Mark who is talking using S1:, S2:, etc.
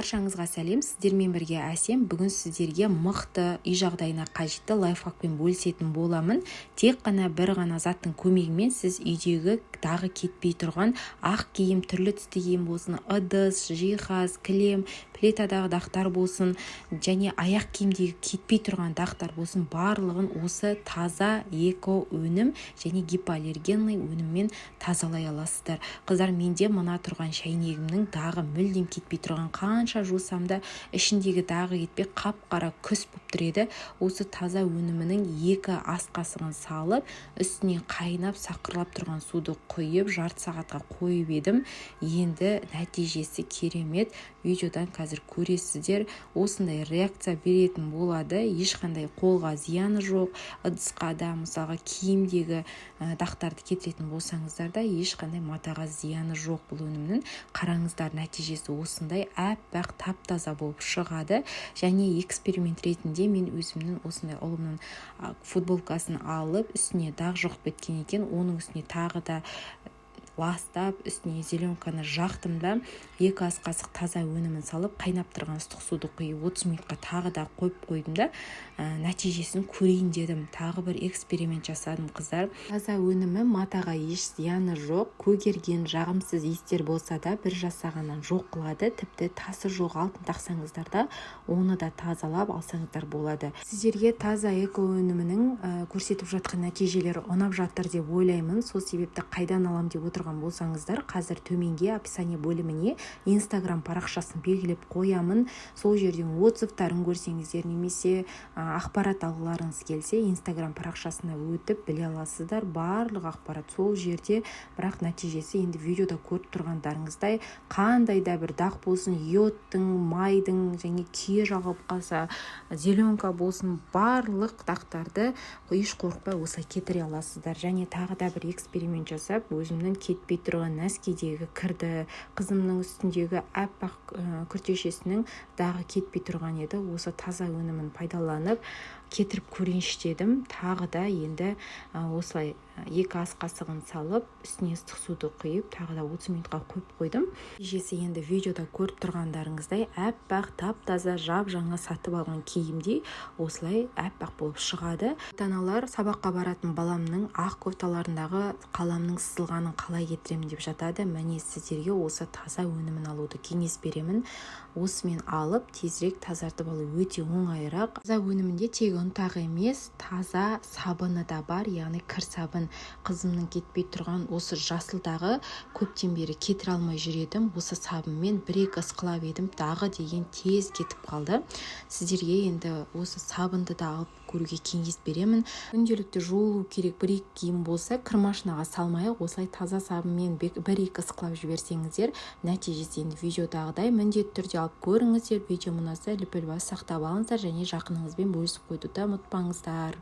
S1: Баршаңызға сәлем! Сіздермен бірге Әсем. Бүгін сіздерге мықты, үй жағдайына қажетті лайфхакпен бөлісетін боламын. Тек қана бір ғана заттың көмегімен сіз үйдегі дағы кетпей тұрған ақ киім, түрлі түсті киім болсын, ыдыс, жиһаз, кілем, плитадағы дақтар болсын және аяқ киімдегі кетпей тұрған дақтар болсын, барлығын осы таза эко өнім және гипоаллергенный өніммен тазалай аласыздар. Қыздар, менде мына тұрған шәйнегімнің дағы мүлдем кетпей тұрған, қанша жусам да ішіндегі дағы кетпей, қап-қара күс болып тұр еді. Осы таза өнімінің 2 ас қасығын салып, үстіне қайнап сақырлап тұрған суды құйып, жарты сағатқа қойып едім. Енді нәтижесі керемет, видеодан қазір көресіздер. Осындай реакция беретін болады. Ешқандай қолға зияны жоқ, ыдысқа да, мысалға, киімдегі дақтарды кетіретін болсаңыздар да, ешқандай матаға зияны жоқ бұл өнімнің. Қараңыздар, нәтижесі осындай аппақ, тап таза болып шығады. Және эксперимент ретінде мен өзімнің осындай ұлымның футболкасын алып, үстіне дақ жұғып кеткен екен, оның үстіне тағы да ластап, үстіне зеленканы жақтым да, 2 ас қасық таза өнімін салып, қайнап тұрған ыстық суды құйып, 30 минутқа тағы да қойып қойдым да, нәтижесін көрейін дедім. Тағы бір эксперимент жасадым, қыздар. Таза өнімі матаға еш зияны жоқ, көгерген жағымсыз иістер болса да, бір жасағаннан жоқ қылады. Тіпті тасы жоқ алтын тақсаңыздар да, оны да тазалап алсаңыздар болады. Сіздерге таза эко өнімінің көрсетіп жатқан нәтижелері ұнап жатыр деп ойлаймын. Сол себепті қайдан алам деп отырған болсаңыздар, қазір төменге описание бөліміне Инстаграм парақшасын белгілеп қоямын. Сол жерден отзывтарын көрсеңіздер немесе ақпарат алғыларыңыз келсе, Инстаграм парақшасына өтіп біле аласыздар. Барлық ақпарат сол жерде. Бірақ нәтижесі енді видеода көріп тұрғандарыңыздай, қандай да бір дақ болсын, йодтың, майдың және күйе жағылып қалса, зеленка болсын, барлық дақтарды еш қорықпай осылай кетіре аласыздар. Және тағы да бір эксперимент жасап, өзімнің кетпей тұрған носкидегі кірді, қызымның үстіндегі аппақ күртешесінің дағы кетпей тұрған еді, осы таза өнімін пайдаланып кетіріп көрейінші дедім. Тағы да енді осылай 2 ас қасығын салып, үстіне ыстық суды құйып, тағы да 30 минутқа қойып қойдым. Нәтижесі енді видеода көріп тұрғандарыңыздай, аппақ, тап таза, жап жаңа сатып алған киімдей осылай аппақ болып шығады. Ата аналар сабаққа баратын баламның ақ кофталарындағы қаламның сызылғанын қалай кетіремін деп жатады. Міне, сіздерге осы таза өнімін алуды кеңес беремін. Осымен алып, тезірек тазартып алу өте оңайырақ. Таза өнімінде тек ұнтақ емес, таза сабыны да бар, яғни кір сабын. Қызымның кетпей тұрған осы жасылдағы көптен бері кетіре алмай жүр едім. Осы сабынмен бір екі ысқылап едім, дағы деген тез кетіп қалды. Сіздерге енді осы сабынды да алып көруге кеңес беремін. Күнделікті жуылу керек бір екі киім болса, кір машинаға салмай ақ осылай таза сабынмен бір екі ысқылап жіберсеңіздер, нәтижесі енді видеодағыдай. Міндетті түрде алып көріңіздер. Видео ұнаса, лүпіл басып, сақтап алыңыздар және жақыныңызбен бөлісіп қоюды да ұмытпаңыздар.